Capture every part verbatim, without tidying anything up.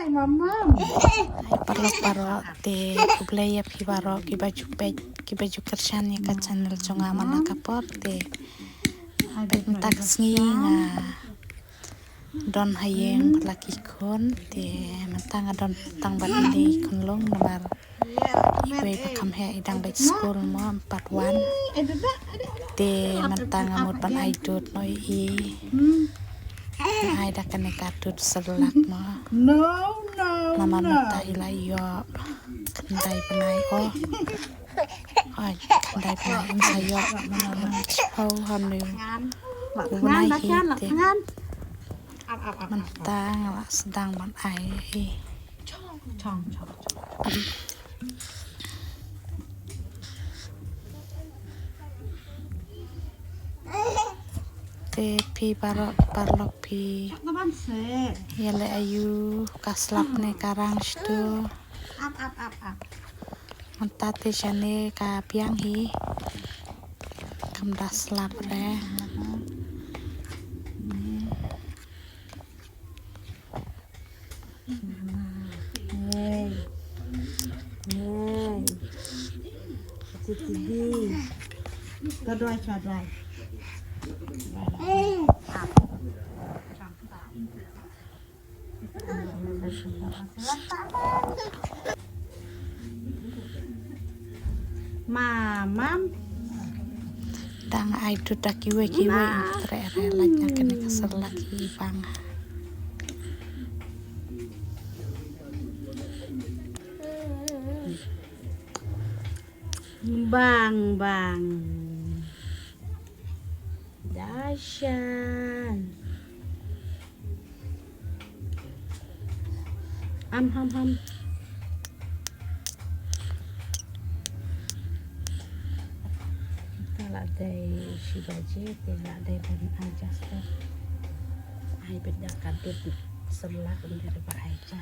Mama. Hai paralok baroh te khublei ïa phi baroh kiba ju peit kiba ju kyrshan ïa ka channel jong nga man la ka por te peit mynta ka sngi nga don ha ïing bad la ki khun te mynta nga don tang bad ine i khunlung namar iwei ba kham heh i dang leit skul mo em pat wan. Te mynta nga mut ban ai dud mo ïa i. Nga ai da kane ka dud Cerelac mo. Namar mynta i la ïoh khyndai bnai o. Ai khyndai bnai im sa ïoh. Chiphaw hangne. U bnai hi te mynta nga la sdang ban ai hi. Te phi baroh paralok phi ïaleh aïu ka slap ne ka rang shto. Mynta te shane ka biang hi. Kam da slap re. Hey. Hey. Ka dwai, ka dwai. Mamam. Dang ai tu da kiwei kiwei tre re lak na kene ka Cerelac ki bang. Bang bang. Dashan. Am ham ham. Te la dei shi baje te la dei ban adjust. Ai bit da ka dud Cerelac ban dei ba ai ja.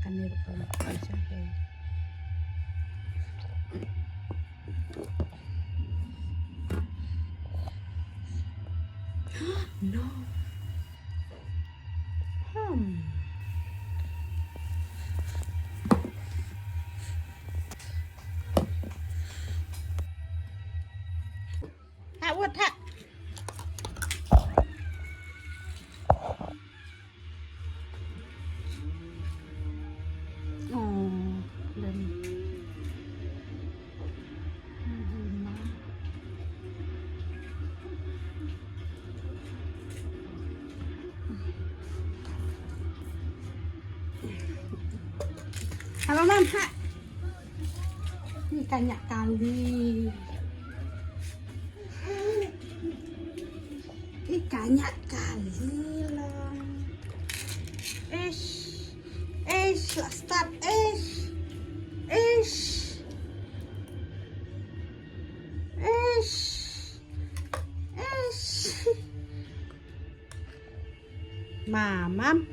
Kane ruh ka la poi sha he. No. Hmm. Ha, wat ha. Halo, Mam, ha. Ni ka ñiah kali. Ih, ka ñiah kali lang. Eish. Eish, la start. Eish. Eish. Eish. Eish. Mamam.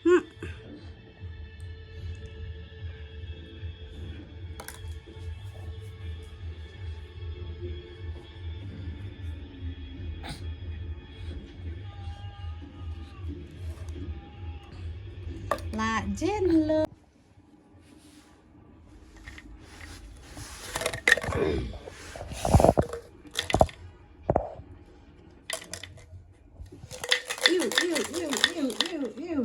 Hmm. La jen lo. Ew, ew, ew, ew, ew, ew.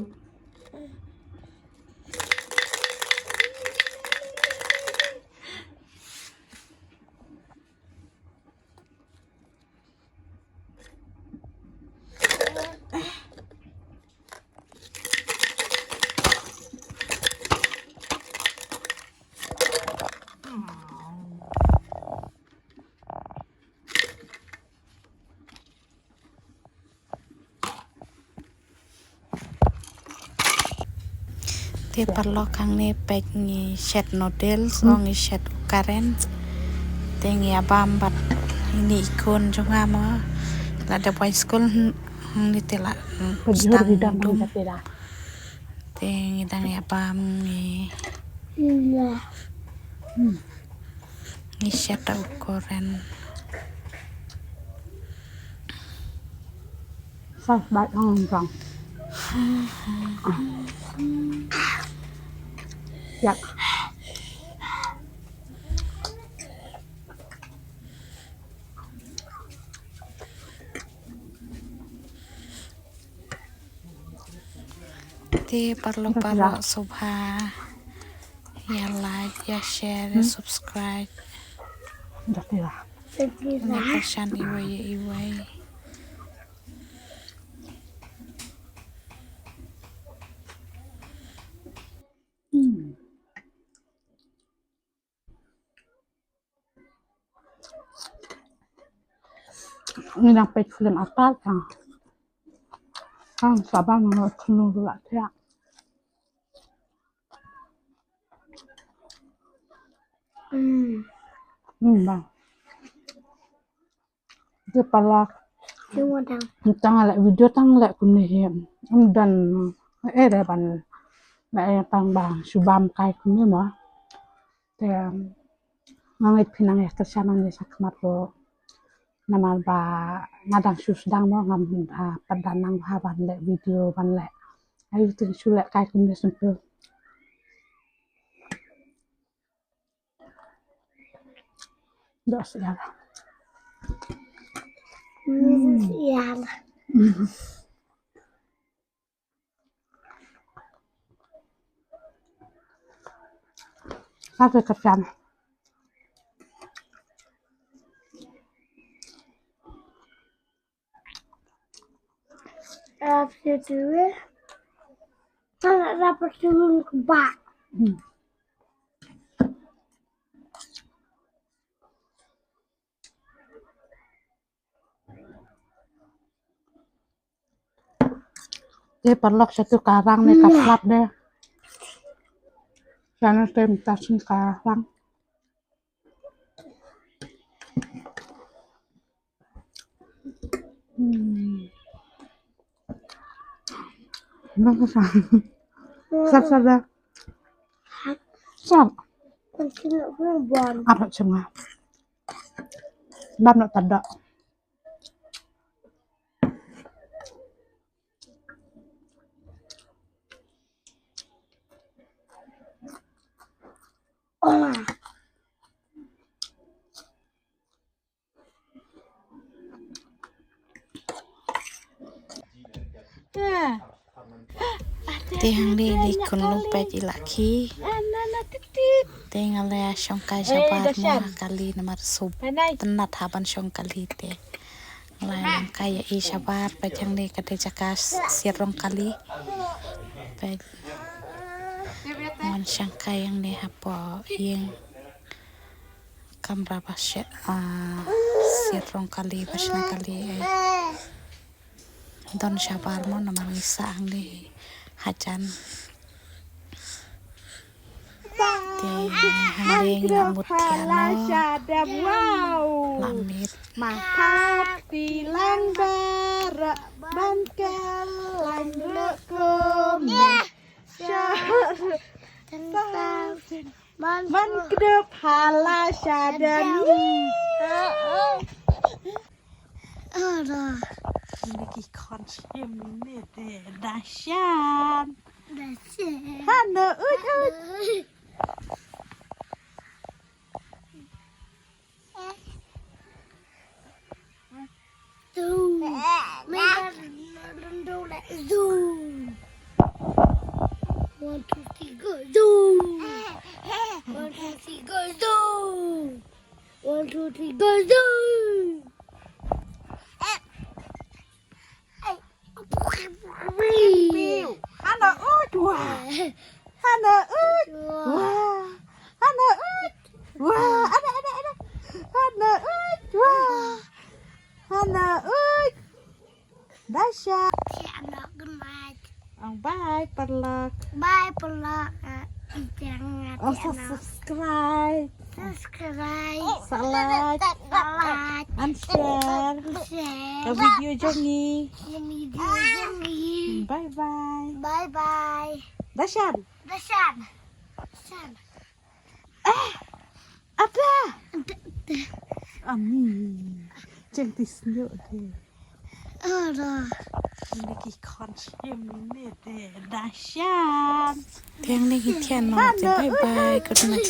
Te paralok hangne peit ngi shet noodles, o ngi shet u curry. Te ngi ïa bam bad ine i khun jong nga mo. La dep wai skul, hmm, hangne te la, hmm, sdang dum. Te ngi dang ïa bam ngi. Ngi shet u curry. Pas bait ang bang. Yak. Te paralok baroh sngewbha ïa like, ïa share, ïa subscribe. Ïa kyrshan iwei ïa iwei. Ngi nang peit film apa tang. Tang sabar nang khnu la thiah. Hmm. Hmm, bang. Te paralok. Tang leh video tang leh kumne hi. Ym don eh da ban leh tang ba shu bam kai kumne mo. Te nga ngeit phi nang ïa kyrshan nangne shakhmat ruh. Namar ba nga dang shu sdang mo, ngam pat dang nang bha ban leh video ban leh. Ayu te shu leh kai kumne shyntur. Doh syiar. Hmm, syiar. Ka te ka kan. After the, nak dapat turun ke bak. Hmm. Te paralok, sha tu ka rang ne ka slap de. Sha ne te mynta shen ka rang. Hmm. Nang ka sa. Sap sap de. Sap. Apa cuma. Bam na tada. Te hangne i khun lum peit i la khie. Te nga la shong kai shabar mo ha kali namar sngewtynnat ha ban shong kali te. Nga la ïalam kai ïa i shabar peit hangne ka dei jaka siat rong kali. Peit. Ngan shong kai hangne hapoh ïing. Kamra ba siat, ah, siat rong kali ba shna kali, eh. Don shabar mo namar ngi sah hangne hajan. Te hangne ngi la mut thiah noh. Wow. La miet. Mahat ti lang baroh ban kylla lang ruh kumne. Shah. Ban kdup ha la shadem. Ara. Ni ki khon shim ni te da shan. Da shan. Hano uj uj. Zoom. Make that zoom. One, two, three, go. Zoom. One, two, three, go. Zoom. One, two, three, go. Zoom. Hana uj wa. Hana uj wa. Hana uj wa. Ada, ada, ada. Hana uj wa. Hana uj. Dasha. Siap nak gemat. Ang bye paralok. Bye paralok. Ijang ngati. Oh, subscribe. Subscribe. Sa like. Sa like. And share. Share. Ka video jong ngi. Ka video jong ngi. Bye bye. Bye bye. Dashan. Dashan. Dashan. Eh. Ada. Ada, ada. Ani. Jeng tis nyo de. Ara. Ni ki khon shim ni te da shan. Thiang ni ki thiang no te bye bye. Good night.